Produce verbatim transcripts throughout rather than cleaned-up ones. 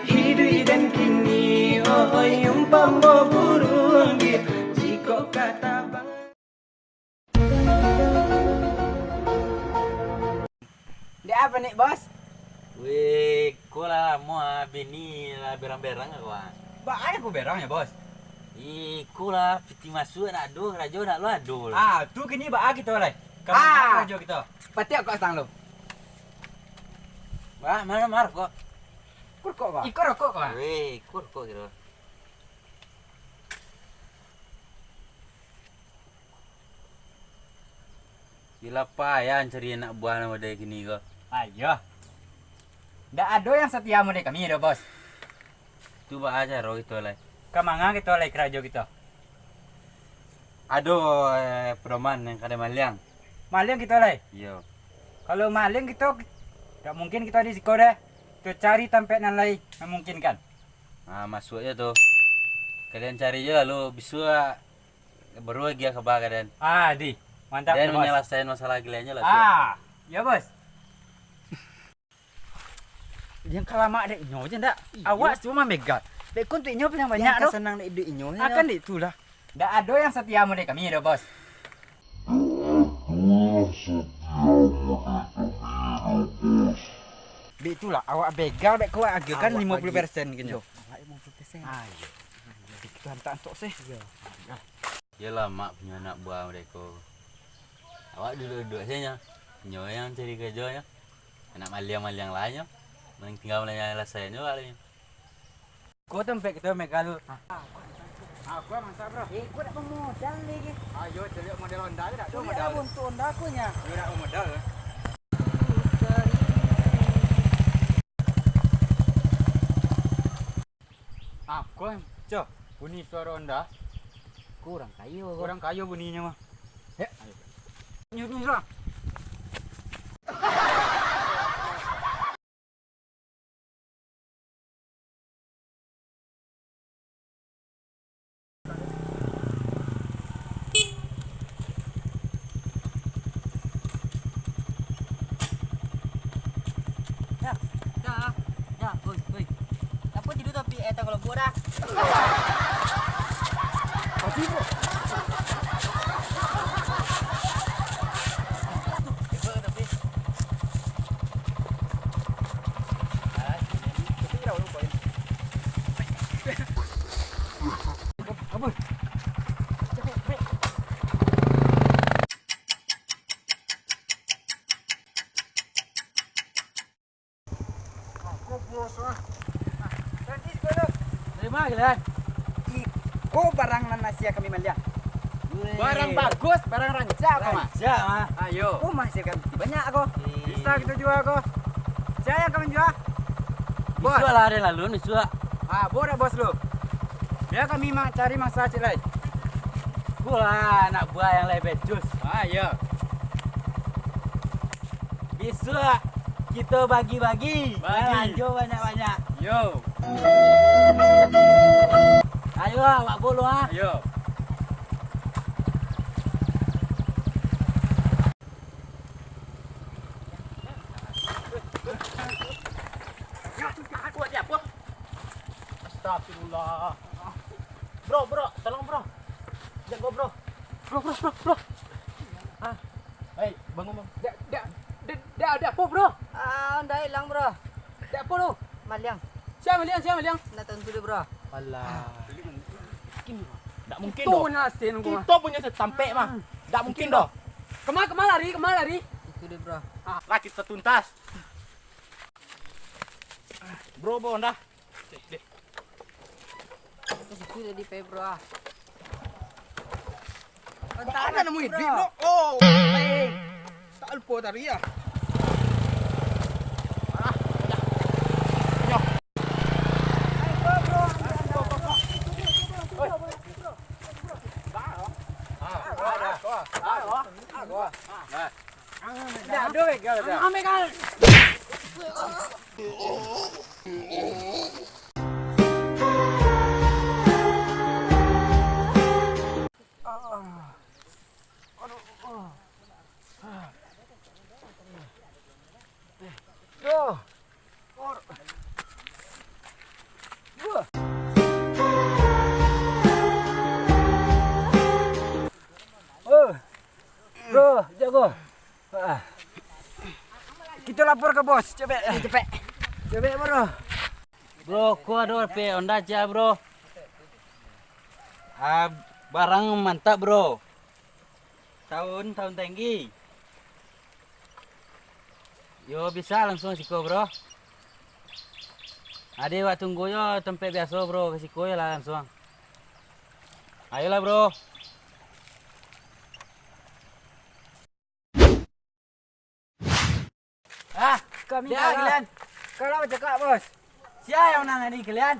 Iduik den kini, oi, umpamo burung dir, jikok ka tabang. Dek apo ni, Bos? Weh, ko lah lamo ah, bini lah berang-berang ko ah. Baa ko berang yo, Bos? Iko lah, piti masuak nak ado, karajo nak lo ado lah. Ah, tu kini baa kito lai? Ka ma karajo kito? Patik kok stang lo. Wah, ma rokok? Ko rokok ko? Iko rokok ko ah? Weh, iko rokok kiro. Iyolah payah cari anak buah nan model kini ko. Ayo. Ndak ado yang satia model kami do, Bos. Tu baa caro kito lai? Ka manga kito lai karajo kito? Ado, eh, pedoman yang kadai maliang. Maliang kito lai? Iyo. Kalau maliang kito, dak mungkin kito di siko deh. Kito cari tampek nan lai mamungkinkan. Ah, masuak jo tu. Kalian cari jo lalu bisuak baru agiah kaba ka den. Ah, di. Mantap, den Bos. Manyalasaian masalah kalian jo lah, suak. Ah, yo, Bos. Yang kalamak dek inyo je ndak? Iyo. Awak cuma mamegang. Dek kun tu inyo yang banyak tu. Yang ka sanang dek inyo je. Akan dek itulah. Ndak ado yang satia model kami do, Bos. Dek itulah, awak begal dek ko, awak agiahkan limo puluah persen kini. Yo, awak limo puluah persen. Ah, iyo. Kito hantak antok sih. Iyo. Iyolah, mak punyo anak buah mereka. Awak duduak-duduak sajo. Inyo yang cari karajo nyo. Anak maliang-maliang lah nyo. Mending tinggal maliang-maliang lah sajo nyo. Ko tampek kito mamegang. Ah, ko mantap, bro. Eh, ko dak bamodal lagi. Ayo, caliak model Honda tu dak ado modal. Caliak lah bontuk Honda ko nyo. Iyo, dak bamodal. Ah, ko, Cok, bunyi suaro Honda. Kurang kayo ko. Kurang kayo bunyinyo mah. Hek. Ayo. Nyuruh, nyuruh. Dah, dah, dah, oi, oi. Siapa tidur tapi, eh, tak kalau buat dah. Tapi, bro. Tiba tapi. Terima kasih. Iko barang nan asia kami maliang. Weh. Barang bagus, barang rancak ko mah. Rancak mah. Ayo. Ko mah hasilkan banyak ko. Bisa kito jua ko. Sia yang ka manjua? Bos. Bisuak lah, ado lalu bisuak. Ah, bos dah bos lu. Bia kami ma-, cari mangsa ciek lai. Ko lah anak buah yang lai becus. Ah, iyo. Bisuak kito bagi-bagi. Bagi. Balanjo banyak-banyak. Yo. Ayo, awak bolo ah. Yo. Kuat dia apa? Astagfirullah. Bro, bro, tolong bro. Jago bro. Bro, bro, bro, bro. Ah. Hei, bangun bang. Dak, dak, dak, dak, dak apa bro? Ah, Honda hilang bro. Dak apa tu? Maliang. Sia maliang, sia maliang? Ndak tantu deh bro. Alah. Dak mungkin doh. Kito punyo tampek mah. Dak mungkin doh. Kama, kama lari, kama lari? Itu deh bro. Ah, lah kito tuntas. Bro, bro, Honda. Deh, deh. Itu tadi pe bro ah. Mana nemu duit bro? Oh, eh. Tak lupa tadi ya. Dah, dah, dah. Oh, bro, jago. Ah. Kita lapor ke bos, cepet. Eh, cepet. Cepet, bro. Bro, ko ado P Honda ciek, bro. Ah, barang mantap, bro. Tahun, tahun tinggi. Yo, bisa langsung siko, bro. Ade wak tunggu yo tampek biaso, bro. Ka siko yo lah langsung. Ayolah, bro. Ah, kami kalah. Kalian kalah bacakak, bos. Sia yang menang tadi, kalian?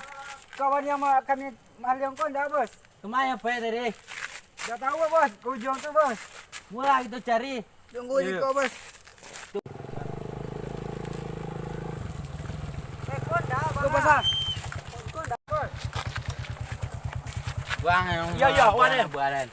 Kawan yang ma-, kami maliang ko ndak, bos? Kemana yang pai tadi? Ndak tahu, bos. Ke ujung tu, bos. Murah kita cari. Tunggu di ko, bos. Eh, ko ndak, bos. Ko pasang. Ko ndak, bos. Buang yang. Iya, iya, buang, buang, buang.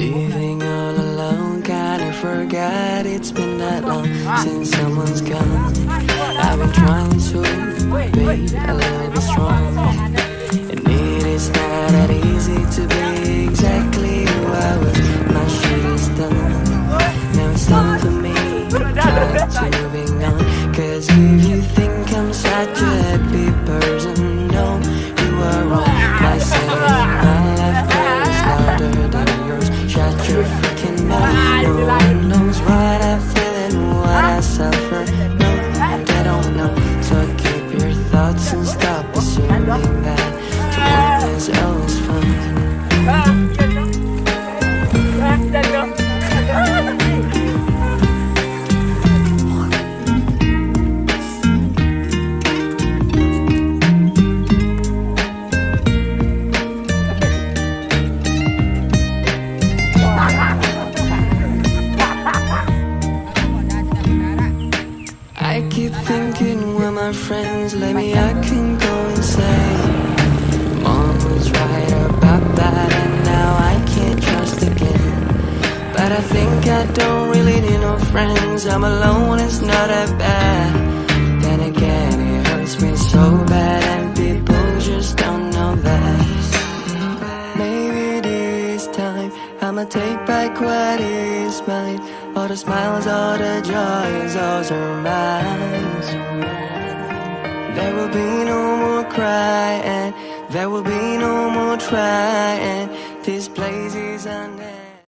Living all alone, kinda forgot it's been that long since someone's gone. I've been trying to be a little bit strong, and it is not that easy to be exactly who I was. My shit is done. Now it's time for me to try to moving on. 'Cause if you think I'm such a happy person, no, you are wrong. My sin, my life is louder than yours. Shut your freaking mouth. No one knows what I feel and what I suffer. No, they don't know. So keep your thoughts and stop assuming that tomorrow is always fun. I keep thinking, where my friends left me, I can go insane. Mom was right about that, and now I can't trust again. But I think I don't really need no friends. I'm alone, it's not that bad. Then again, it hurts me so bad, and people just don't know that. Maybe this time I'ma take back what is mine. All the smiles, all the joys, those are mine. There will be no more crying. There will be no more trying.